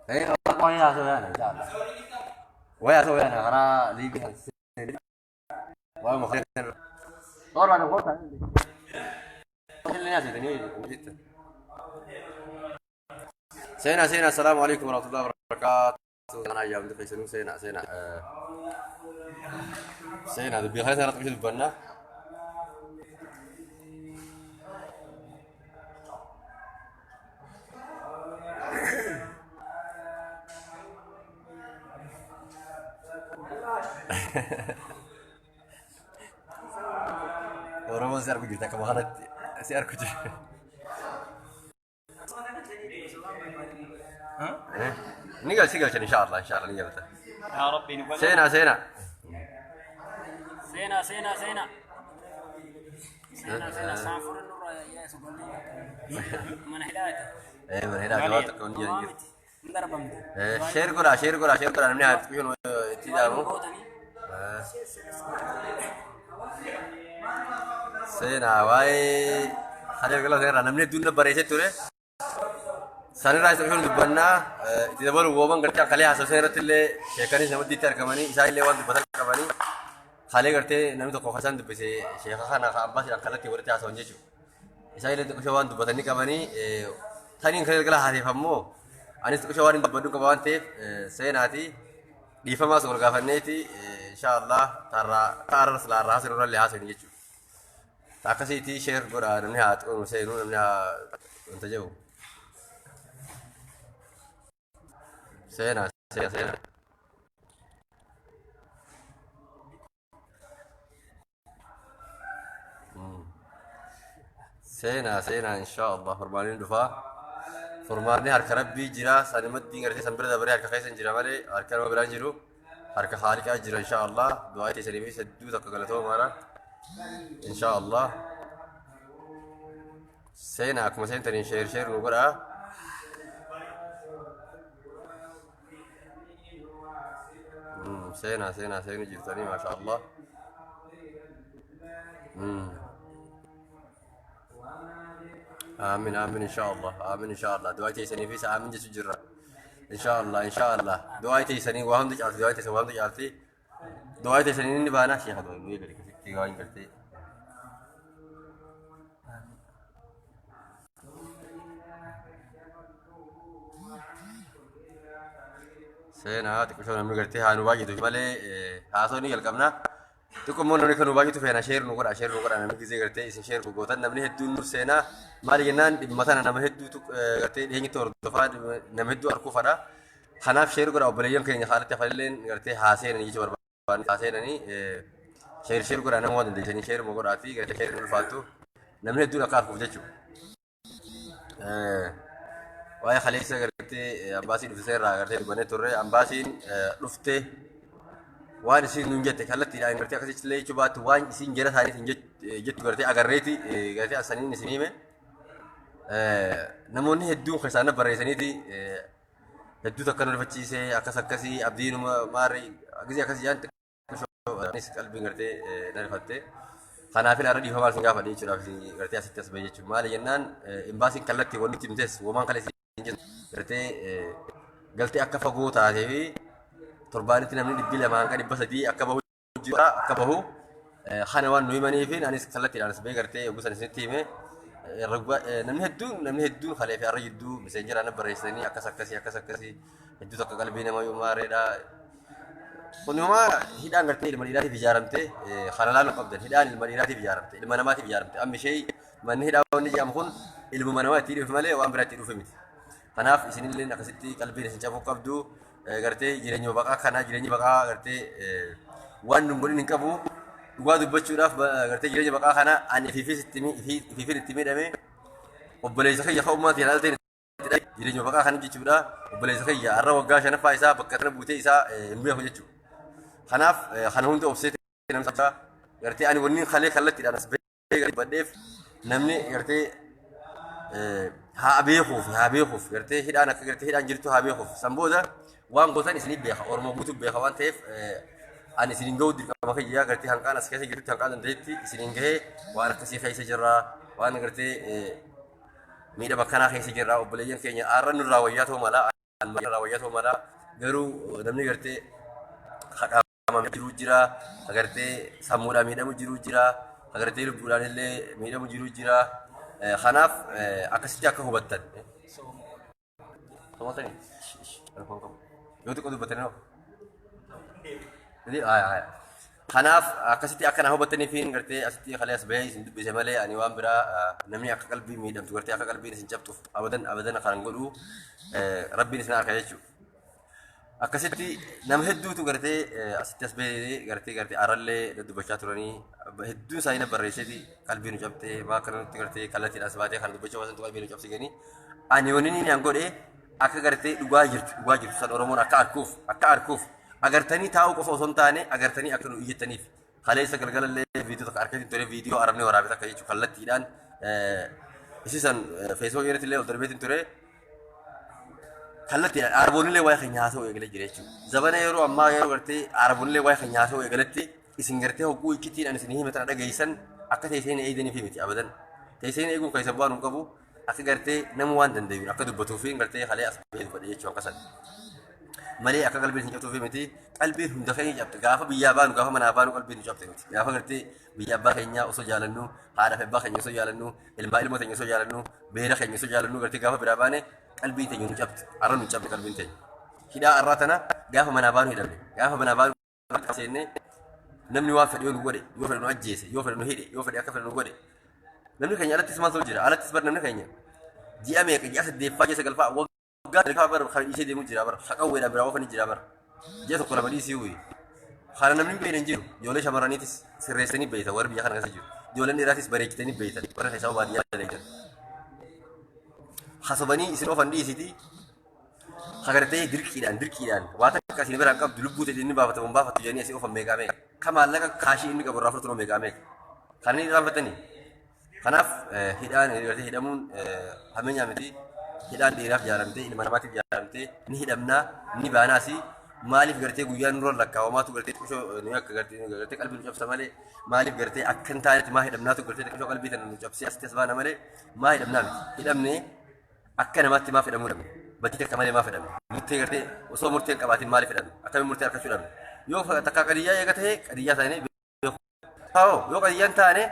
Waa'ee haasawaa yaana inshallah. Waa'ee haasawaa yaana karaa liivii waa'ee makaa. Toora na goota. Seenaa seenaa assalaamu alaikum warahmatullahi wabarakatuh. Kana ayyaamni keessanuu seenaa seenaa. Seenaa dubbii kana irratti bishaan dubbannaa. Oromoon si argu jirti akkuma kanatti si argu jirti. Ni galchi galchan insha Allah insha Allah ni galta. Yaa Rabbi nu balaa. Seenaa seenaa. Seenaa seenaa seenaa. Seenaa seenaa saanfura nurraa yaa isa golli. Mana hidhaati. Mana hidhaa jawaa tokko ni Homaa jira. miti. Hin darbamte. Share godhaa share godhaa share godhaa namni haa itti dhaamu. Gootanii. Seenaa waa'ee haree galaa irraa namni hedduun na barreessee ture. Sanirraa isa dhufuun dubbannaa itti dabalu wooman gartee kalee haasawsee irratti illee sheekanis nama itti argamanii isaan illee waan dubbatan qabanii kalee gartee namni tokko kasaan dubbise sheeka kana ka ambaasiidhaan kallattii walitti haasawan jechuudha. Isaan illee xiqqoo waan dubbatan ni qabanii taniin kalee galaa haaseef ammoo anis xiqqoo waan hin dubbadhu qaba waan ta'eef seenaati dhiifamaas wal gaafanneeti inshaallah taarraa taarra silaa irraa haasawuu irra illee haasawin jechuudha. Akkasiitii sheer godhaa namni haa xu'uunu seenuu namni haa wanta jedhu. Seenaa seenaa seenaa. Seenaa seenaa inshaa Allah furmaanni dhufaa. Furmaanni harka rabbii jira sanumatti gartee san bira dabaree harka keessa hin jira malee harka nama biraan jiru. Harka haaliqaa jira inshaa Allah. Du'aa teessanii fi hedduu takka galatoomaadha. Inshaa Allah. Seenaa akkuma seentaniin sheer sheer nu godhaa. Seenaa seenaa seenuu jirtanii maasha Allah. Aamin aamin inshaa Allah aamin inshaa Allah du'aa teessanii fi aamin jechuu jirra. Inshaa Allah inshaa Allah du'aa teessanii waa hundi caalti du'aa teessan waa hundi caalti du'aa teessanii inni baana sheekha du'aa inni gadi kasitti waan gartee. Seenaa xiqqishoo namni gartee haa nu baay'atu malee haasoo ni jalqabna. Xiqqoo immoo namni kan nu baay'atu feena sheer nu godha sheer nu godha namni gisee gartee isin sheer gootan namni hedduun nuuf seenaa maali jennaan dhimma tana nama hedduutu gartee dhiyeenyatti hordofaa nama hedduu arguu fadha. Kanaaf sheer godha obboleeyyan keenya haalatti hafalilleen gartee haa seenanii jechuu barbaanne haa seenanii sheer sheer godha nama waan dandeessanii sheeruma godhaatii gartee sheer ulfaattu namni hedduun akka arguuf jechuudha. Waa'ee kaleessa gartee ambaasii dhufte irraa gartee dubbannee turre ambaasiin dhufte waan isiin nuun jette kallattiidhaan gartee akkasitti illee jechuu baattu waan isiin jara isaaniitiin jettu gartee agarreeti gartee asaniin isin hime namoonni hedduun keessaan barreessaniiti hedduu takka nu rifachiise akkas akkasii abdiinuma maarree akkasii akkasii jaan Anis qalbiin gartee na rifatte. Kanaafin har'a dhiifamaa isin gaafadhe jechuudhaaf isin gartee asitti as bahe jechuudha. Maali jennaan imbaasiin kallattii wanni itti himtes womaan kana isin jettu gartee galtee akka fagoo taatee fi torbaanitti namni 200 hanga 300 akka bahu jira akka bahu kana waan nu himaniif anis kallattiidhaan as bahee gartee yogguu san isinitti hime namni hedduun kalee fi har'a jidduu miseenjaraan barreessanii akkas akkasii akkas akkasii hedduu takka qalbii nama yoo maareedha. Kun homaa hidhaan gartee ilma dhiiraatiif ijaaramte kana laaluu qabdan hidhaan ilma dhiiraatiif ijaaramte ilma namaatiif ijaaramte amma ishee manni hidhaa wanni jedhamu kun ilmuma namaa itti dhufe malee waan biraa itti dhufe miti. Kanaaf isinillee akkasitti qalbiin isin cabuu qabdu gartee jireenya baqaa kana jireenya baqaa gartee waan nun godhin hin qabu dhugaa dubbachuudhaaf gartee jireenya baqaa kana ani ifiifis itti miidhame obboleessa kiyya ka'ummaa ta'e ilaaltee jireenya baqaa kana jechuudha obboleessa kiyya har'a waggaa shanaffaa isaa bakka kana buutee isaa hin beeku jechuudha. Kanaaf kana hunda obsee namni gartee ani wanni kalee kallattiidhaan as bahee badheef namni gartee haa beekuuf haa beekuuf gartee hidhaan akka gartee hidhaan jirtu haa beekuuf san booda waan gootan isinii beeka Oromoo guutuu beeka waan ta'eef ani isiniin ga'uu dirqama kiyya gartee hanqaan as keessa jirtutti hanqaan dandeetti isiniin gahee waan akkasii keessa jirra waan gartee miidhama akkanaa keessa jirra obboleeyyan keenya aarra nurraa wayyaa ta'uu mala. Irraa wayyatoo mala garuu namni gartee haqaamamee jiru jira, agartee sammuudhaan miidhamu jiru jira, agartee lubbuudhaan illee miidhamu jiru jira. Kanaaf akkasitti akka hubattan. Yoo xiqqoo dubbatanii hoo? Kanaaf akkasitti akka na hubattanii fi gartee asitti kalee as bahee isin dubbise malee ani waan biraa namni akka qalbii miidhamtu gartee akka qalbiin isin cabxuuf abadan abadan kan godhu rabbiin isin harka jechuudha. Akkasitti nama hedduutu gartee asitti as bahee gartee arallee dubbachaa turanii hedduun isaanii na barreesseeti qalbii nu cabxee maa akka nutti gartee kallattiidhaan as baatee kana dubbachuu baasantu qalbii nu cabse ganii ani wanni inni an godhe akka gartee dhugaa jirtu san Oromoon akka arkuuf agartanii taa'uu qofa osoo hin taane agartanii akka nu iyyattaniif kaleessa galgalallee viidiyoo takka argatiin ture viidiyoo arabni waraabe takka jechuudha kallattiidhaan isisan feesbuuk irratti illee ol darbeetiin ture kallattiidhaan araboonnillee waa'ee keenya haasa'uu eegalee jira jechuudha. Zabana yeroo ammaa yeroo gartee araboonnillee waa'ee keenya haasa'uu eegaletti isin gartee hogguu iccitiidhaan isin himatan dhageessan akka teessee eegdaniif miti abadan. Teessee eeguun keessa bu'aan hin qabu akka gartee nama waan danda'uun akka dubbatuu fi gartee kalee as bahee dubbadhe jechuudha akkasan. Malee akka qalbiin hin cabtuuf miti qalbiin hunda keenya cabte gaafa biyyaa baanu gaafa manaa baanu qalbiin nu cabte miti gaafa gartee biyya abbaa keenyaa osoo jaalannu haadha fi abbaa keenya osoo jaalannu ilmaa ilmoo teenya osoo jaalannu beera keenya osoo jaalannu gartee gaafa biraa baane qalbiin teenya nu cabte arra nu cabte qalbiin teenya hidhaa arraa tana gaafa manaa baanu hidhamne gaafa manaa baanu seenne namni waan fedhe yoo nu godhe yoo fedhe nu ajjeese yoo fedhe nu hidhe yoo fedhe akka fedhe nu godhe namni keenya alattis maaltu jira alattis bar namni keenya ji'a meeqa ji'a saddeeffaa ji'a sagalfaa waggaa saddeeffaa bar kan dhiisee deemu jira bar haqawweedhaan biraa oofanii jira bar ji'a tokko lama dhiisii uyi kana namni hin beekne hin jiru ijoollee shamarraniitis sirreessanii beeytan warri biyya kana keessa jiru ijoolleen dhiiraatis bareechitanii beeytan warri keessaa baadiyyaa dalagan hasobanii isin oofan dhiisitii hagartee dirqiidhaan waa takka isin biraan qabdu lubbuu ta'e inni baafatu hin baafatu jedhanii asii oofan meeqaa meeqa ka maallaqa kaashii inni qabu irraa fudhatu meeqaa meeqa kan inni irraanfatanii kanaaf hidhaan gartee hidhamuun hameenyaa miti hidhaan dhiiraaf jaaramtee ilma namaatiif jaaramtee ni hidhamnaa ni baanaas maaliif gartee guyyaa nurra lakkaawamaatu gartee xiqqishoo nu akka gartee qalbii nu cabsa malee maaliif gartee akka hin taanetti maa hidhamnaatu gartee xiqqishoo qalbii tana nu cabsee asitti as baana malee maa hidhamnaa miti hidhamnee akka namaatti maaf hidhamuu dhabne badii takka malee maaf hidhamne murtee gartee osoo murtee hin qabaatin maaliif hidhamne akkamiin murtee argachuu dhabne yoo takka qadiyyaa eega ta'e qadiyyaa taane yoo qadiyyaan taane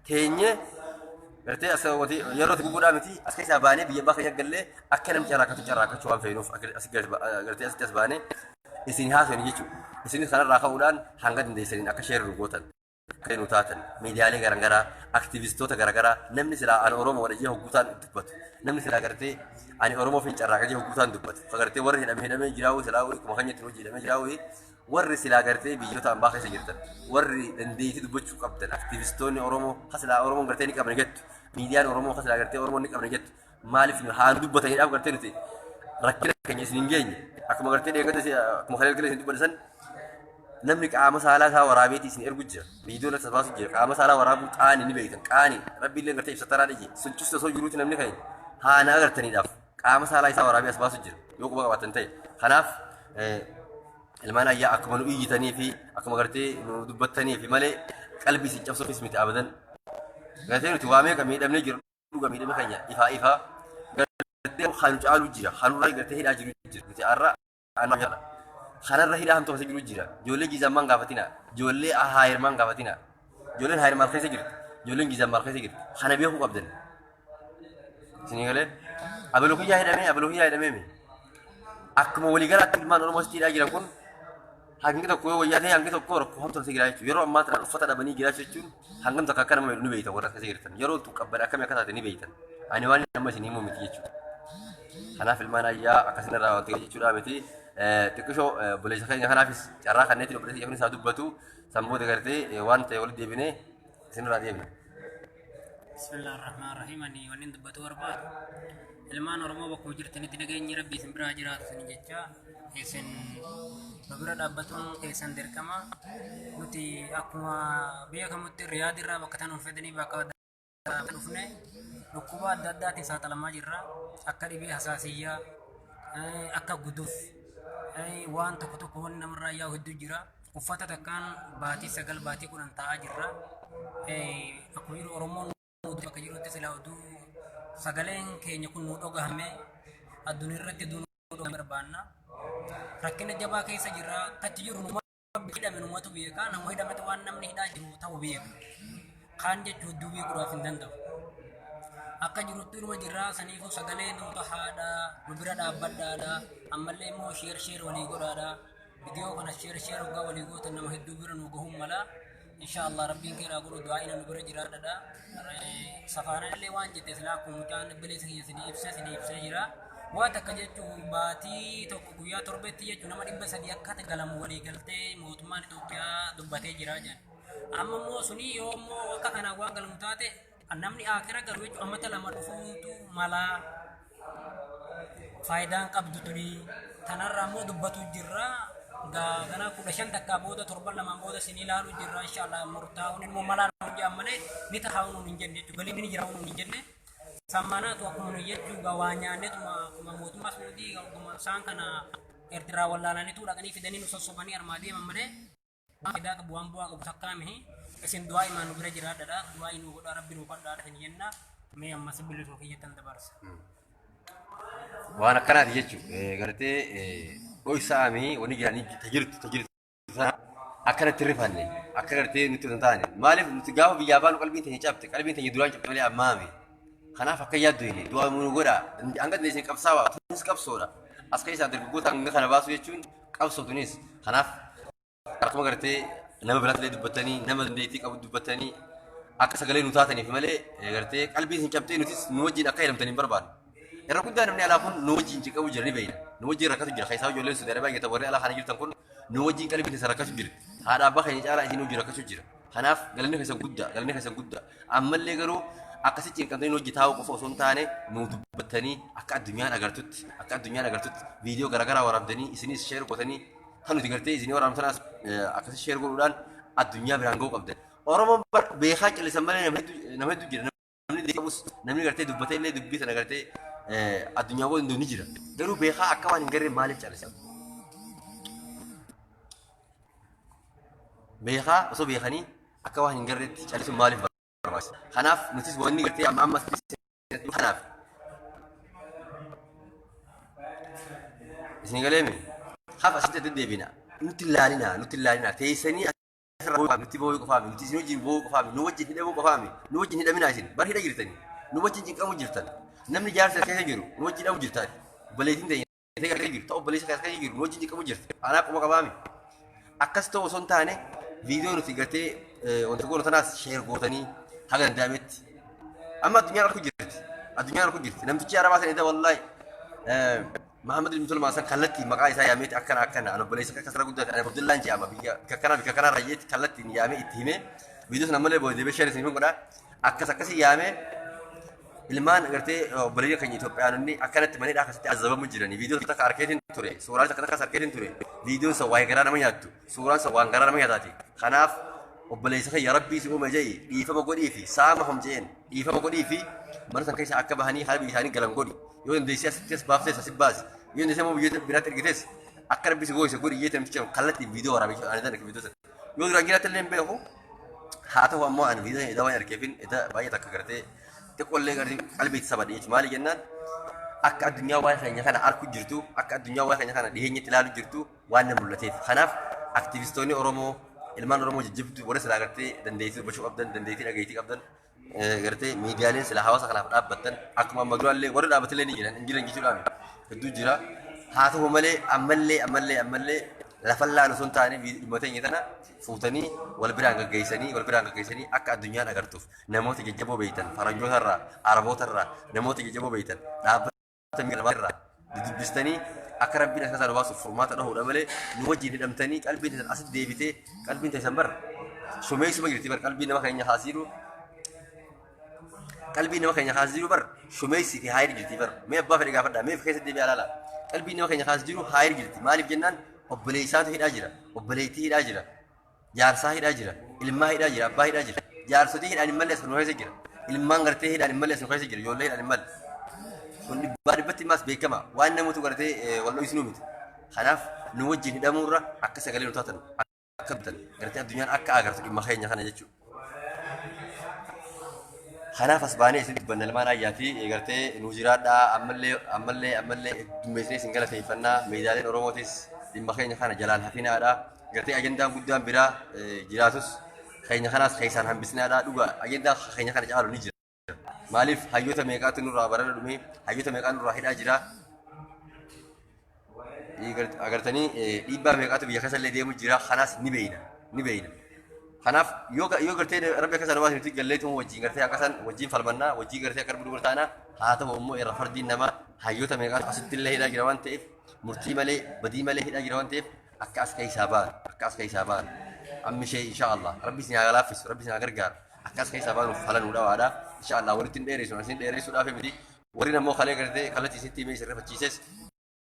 teenye gartee as yeroo itti gubuudhaa miti as keessaa baanee biyya abbaa keenya gallee akka namni carraaqqatu carraaqqachuu waan feenuuf gartee asitti as baanee isin haasofne jechuudha. Isinis kanarraa ka'uudhaan hanga dandeessaniin akka sheerri nu gootan akka nu taatan miidiyaalee garaagaraa aktivistoota garaagaraa namni silaa ani Oromoo dha jee hogguutaan dubbatu namni silaa gartee ani Oromoo fi carraaqa jee hogguutaan dubbatu gartee warri hidhame hidhamee jiraa'u silaa akkuma keenyatti hojii hidhamee jiraa'u warri silaa gartee biyyoota ambaa keessa jirtan warri dandeettii dubbachuu qabdan aktivistoonni Oromoo kasilaa Oromoon gartee ni qabne jettu miidiyaan Oromoo kasilaa gartee Oromoon ni qabne jettu maaliif haan dubbataniidhaaf gartee nuti rakkina keenya isin hin geenye akkuma gartee dheeggata akkuma kalee galgala isin dubbatan namni qaama saalaa isaa waraabeeti isin ergu jira viidiyoo irratti baasu jira qaama saalaa waraabuu qaani ni beektan qaani rabbi illee gartee ibsa taraa dhije sun cufti osoo jiruuti namni keenya haana agartaniidhaaf qaama saalaa isaa waraabee as baasu jira yoo quba qabaatan ta'e kanaaf ilmaan ayyaa akkuma nu iyyitanii fi akkuma gartee nu dubbattanii fi malee qalbii isin cabsuufis miti abadan gartee nuti waa meeqa miidhamnee jiru dhuga miidhame keenya ifaa ifaa gartee kan caalu jira kanurra gartee hidhaa jiru jira nuti har'a anaa kanarra hidhaa hamtuu keessa jiru jira ijoollee giizaan maan gaafatina ijoollee haayir maan gaafatina ijoolleen haayir maal keessa jirti ijoolleen giizaan maal keessa jirti kana beekuu qabdan isinii galee abaluu kiyyaa hidhamee abaluu kiyyaa hidhamee mi akkuma waliigalaatti ilmaan Oromoo sitti hidhaa jiran kun hangi tokko yoo wayyaa ta'e hangi tokko rakkoo hamtuu keessa jira jechuudha. Yeroo ammaa kana uffata dhabanii jiraachuu jechuun hangam takka akka nama miidhu ni beektan warra keessa jirtan. Yeroo tu qabban akkamii akka taate ni beektan. Ani waan nama isin himu miti jechuudha. Kanaaf ilmaan ayyaa akkasina irraa waan ta'e jechuudha miti. Xiqqishoo obboleessa keenya kanaafis carraa kanneetiin obboleessa keenya kunis haa dubbatu. San booda gartee waan ta'e walitti deebinee isinirraa deemna. Bismillah ar-Rahmaan ar-Rahiim ani wanni dubbatu barbaadu ilmaan Oromoo bakkuma jirtanitti nageenyi Rabbi isin biraa jiraatu isin jecha isin nu bira dhaabbatuun keessan dirqama nuti akkuma beekamutti Riyaad irraa bakka tan fedhanii bakka dhufne dhukkuba adda addaatiin saaxilamaa jirra akka dhibee hasaasiyyaa akka guduf waan tokko tokko wanni namarraa yaa'u hedduu jira uffata takkaan baatii 9 baatii 10 taa'aa jirra akkuma jiru Oromoon bakka jirutti silaa oduu sagaleen keenya kun nu dhagahame addunyaa irratti godhuu barbaanna. Rakkina jabaa keessa jirra. Kachi jiru numa hidhame numatu beeka. Nama hidhametu waan namni hidhaa jiru ta'u beeka. Kaan jechuu hedduu beekuudhaaf hin danda'u. Akka jirutti numa jirra. Saniifuu sagalee nu tahaadha. Nu bira dhaabbadhaadha. Ammallee immoo share share walii godhaadha. Viidiyoo kana share share hoggaa walii gootan nama hedduu bira nu gahuun mala. Insha Allah Rabbiin keeraa godhu du'aa'ina nu bira jiraadhaadha. Safaanaan illee waan jette silaa akkuma mucaan obboleessa kiyya isinii ibse isinii ibsee jira. Waa takka jechuun baatii tokko guyyaa torbetti jechuun nama 300 akka galamu walii galtee mootummaan Itoophiyaa dubbatee jira jedhan. Amma immoo suni yoo immoo akka kanaan waan galamu taate namni akira galu jechuun amata 2 dhufuutu malaa faayidaan qabdu tuni tanarraa immoo dubbatu jirra. Gana 15 takkaa booda torban lamaan booda isin ilaalu jirra inshallah murtaa'uun immoo malaa nuun jedhan malee ni tahaa'uun nuun hin jenne jechuudha. Galiin ni jira nuun hin jenne. Sammanaatu akkuma nu jechuu gaa waa nyaannetuma akkuma mootummaa Suudii akkuma isaan kana Eertiraa wallaalanitu dhaqanii fidanii nu sossobanii armaa deeman malee waan faayidaa qabu waan bu'aa qabu takkaa mihi. Isin du'aa imaan nu bira jiraadhadha. Du'aa nu godhaa Rabbi nu kadhaadha isin jenna. Mee ammas bilisuu kiyyattan dabarsa. Waan akkanaati jechuudha. Gartee dhoysaami wanni jiranii tajirtu tajirtu sana akkanatti rifanne akka gartee nutti hin taane. Maaliif nuti gaafa biyyaa baanu qalbiin teenya cabte, qalbiin teenya duraan cabte malee ammaami. Kanaaf akka yaaddu hin du'aa nu godha. Hanga dandeessin qabsaawaa tunis qabsoodha. As keessaa dargaggoota hanga kana baasu jechuun qabsoo tunis. Kanaaf akkuma gartee nama biraatti illee dubbattanii nama dandeettii qabu dubbattanii akka sagalee nu taataniif malee gartee qalbiin isin cabxee nutis nu wajjin akka hidhamtan hin barbaannu. Irra guddaa namni alaa kun nu wajjin ciqabu jira ni beekna. Nu wajjin rakkatu jira. Keessaa ijoolleen Suudi Arabiyaa jirtan warri alaa kana jirtan kun nu wajjin qalbiin keessan rakkatu jira. Haadha abbaa keenya caalaa isin wajjin rakkachuu jira. Kanaaf galanni keessan guddaa, galanni keessan guddaa. Ammallee garuu akkasi cinqamtanii nu wajji taa'uu qofa osoo hin taane nu dubbattanii akka addunyaan agartutti akka addunyaan agartutti viidiyoo garaagaraa waraabdanii isinis share gootanii kan nuti gartee isinii waraabnu sanaas akkasi share godhuudhaan addunyaa biraan ga'uu qabdan. Oromoon bar beekaa callisan malee nama hedduu jira. Namni qabus namni gartee dubbatee illee dubbii sana gartee addunyaa booda ni jira. Garuu beekaa akka waan hin garree maaliif callisan? Beekaa osoo beekanii akka waan hin garreetti callisuun maaliif barbaachisa? Kanaaf nutis wanni gartee amma amma kanaaf isin galeemi hafa asitti deddeebina nutti laalina nutti laalina teessanii asirra boo'uu nutti boo'uu qofaami nuti isin wajjin boo'uu qofaami nu wajjin hidhamuu qofaami nu wajjin hidhaminaa isin bar hidha jirtanii nu wajjin cinqamuu jirtan namni jaarsa keessa jiru nu wajjin hidhamuu jirtaati obboleettiin teenya keessa jiru ta'u obboleessa keessa jiru nu wajjin cinqamuu jirti anaa quba qabaami akkas ta'u osoo hin taane viidiyoo nuti gartee wanta goonu tanaas sheer gootanii haga danda'ametti amma addunyaan arku jirti addunyaan arku jirti namtichi arabaa sana ida wallaahi Mahamad ilmi Tolmaa san kallattiin maqaa isaa yaameeti akkana akkana an obboleessa akka kasara guddaa ani Abdullaan jedhama biyya bikka kanaa bikka kanaa rayyeetti kallattiin yaamee itti himee viidiyoo sana ammallee booda deebi'ee sheer isiniif godha akkas akkasii yaamee ilmaan gartee obboleeyyan keenya Itoophiyaanonni akkanatti mana hidhaa akkasitti azabamu jiranii viidiyoo takka arkeetiin ture suuraa takka takkas arkeetiin ture viidiyoon san waa'ee garaa nama nyaattu suuraan san waan garaa nama nyaataati kanaaf obboleessa kiyya rabbii si uume je'i dhiifama godhii fi saama hom je'een dhiifama godhii fi mana san keessa akka bahanii haala biyya isaanii galan godhi yoo dandeessee asitti as baaftes asi baasi yoo dandeessee immoo biyyoota biraatti ergites akka rabbi si gooyse godhi jeete namticha kallattiin viidiyoo waraabee ani dan viidiyoo san yoo duraan jiraatti illee hin beeku haa ta'u ammoo ani viidiyoo sana waan argeefin eda baay'ee takka gartee xiqqoollee gartee qalbii itti sabadhe jechuudha maali jennaan akka addunyaa waan keenya kana arku jirtu akka addunyaa waan keenya kana dhiheenyatti ilaalu jirtu waan na mul'ateef kanaaf aktivistoonni Oromoo ilmaan Oromoo jajjabduu warra silaa gartee dandeettii dubbachuu qabdan dandeettii dhageettii qabdan gartee miidiyaaleen sila hawaasa kanaaf dhaabbattan akkuma amma duraallee warri dhaabbatallee ni jiran hin jiran jechuudhaan hedduu jira. Haa ta'u malee ammallee ammallee ammallee lafallaan osoo hin taane dhimma teenya tana fuutanii wal biraan gaggeessanii wal biraan gaggeessanii akka addunyaan agartuuf namoota jajjaboo beektan faranjootarraa arabootarraa namoota jajjaboo beektan dhaabbata miidhamaa dudubbistanii akka rabbiin akka isaan baasuuf furmaata dhahuudha malee nu wajjin hidhamtanii qalbiin teessan asitti deebitee qalbiin teessan bar shumeessuma jirti bar qalbii nama keenya haasiiru qalbii nama keenya kaas jiru bar shumeessi fi haayir jirti bar mee abbaa fedhe gaafadhaa mee keessa deebi'aa ilaala qalbii nama keenya kaas jiru haayir jirti maaliif jennaan obboleessaatu hidhaa jira obboleettii hidhaa jira jaarsaa hidhaa jira ilmaa hidhaa jira abbaa hidhaa jira jaarsotii hidhaan hin malle as nu keessa jira ilmaan gartee hidhaan hin malle as nu keessa jira ijoollee hidhaan hin malle kun dhibbaa dhibbatti immaas beekama waan namoota gartee wal dho'isnuu miti kanaaf nu wajjin hidhamuurra akka sagalee nu taatan akka bitan gartee addunyaan akka agartu dhimma keenya kana jechuudha. Kanaaf as baanee isin dubbanna ilmaan ayyaa fi gartee nu jiraadhaa ammallee ammallee ammallee heddummeessinee isin galateeffannaa miidiyaaleen Oromootis dhimma keenya kana jalaan hafinaadha. Gartee ajandaan guddaan biraa jiraatus keenya kanaas keessaan hambisnaadha. Dhugaa ajandaa keenya kana caalu ni jira. Maaliif hayyoota meeqaatu nurraa barana dhume, hayyoota meeqaa nurraa hidhaa jira. Agartanii dhiibbaa meeqaatu biyya keessa illee deemu jira. Kanaas ni beeyna ni beeyna. Kanaaf yoo gartee rabbi akka sana baasne nuti galleetuma wajjin gartee akka san wajjin falmannaa wajjin gartee akka rabbi dubara taana haa ta'u immoo irra fardiin nama hayyoota meeqaatu asitti illee hidhaa jira waan ta'eef murtii malee badii malee hidhaa jira waan ta'eef akka as keessaa ba'an akka as keessaa ba'an ammi ishee insha Allah rabbi isin haa laaffisu rabbi isin haa gargaaru akka as keessaa baanuuf fala nuu dhawaadha insha Allah walitti hin dheeressu isin dheeressuudhaaf miti warri ammoo kalee gartee kallattii isitti himee isin rifachiises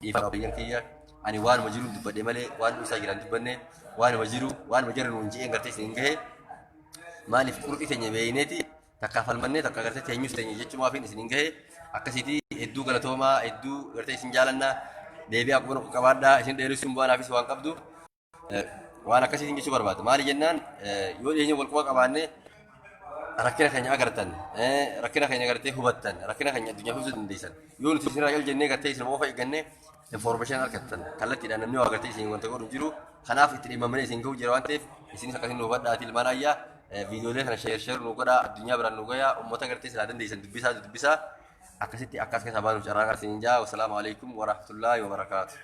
dhiifama biyyan kiyya ani waanuma jiru dubbadhe malee waan isaa jiran dubbanne waanuma jiru waanuma jiru nuun je'een gartee isin gahe maaliif qurxii teenya beeyneeti takka falmannee takka gartee teenyus teenya jechumaafin isin gahe akkasiiti hedduu galatoomaa hedduu gartee isin jaalannaa deebi'aa quba qabaadhaa isin dheeressuun bu'aanaafis waan qabdu waan akkasiitiin jechuu barbaada. Maali jennaan yoo dhiyeenya wal quba qabaanne rakkina keenya agartan, rakkina keenya gartee hubattan, rakkina keenya addunyaa ibsuu dandeessan. Yoo nuti isin irraa jennee gartee isin qofa eegganne information argattan kallattiidhaan namni waa gartee isin wanta godhu hin jiru. Kanaaf itti dhimmamanii isin gahu jira waan ta'eef isinis akkasiin nu hubadhaati ilmaan ayyaa viidiyoolee kana sheer sheer nu godhaa addunyaa biraan nu gayaa uummata gartee silaa dandeessan dubbisaa dubbisaa akkasitti akkas keessaa baanuuf carraa qarsiin jaa. Wassalaamu alaikum warahmatullaahi wabarakaatu.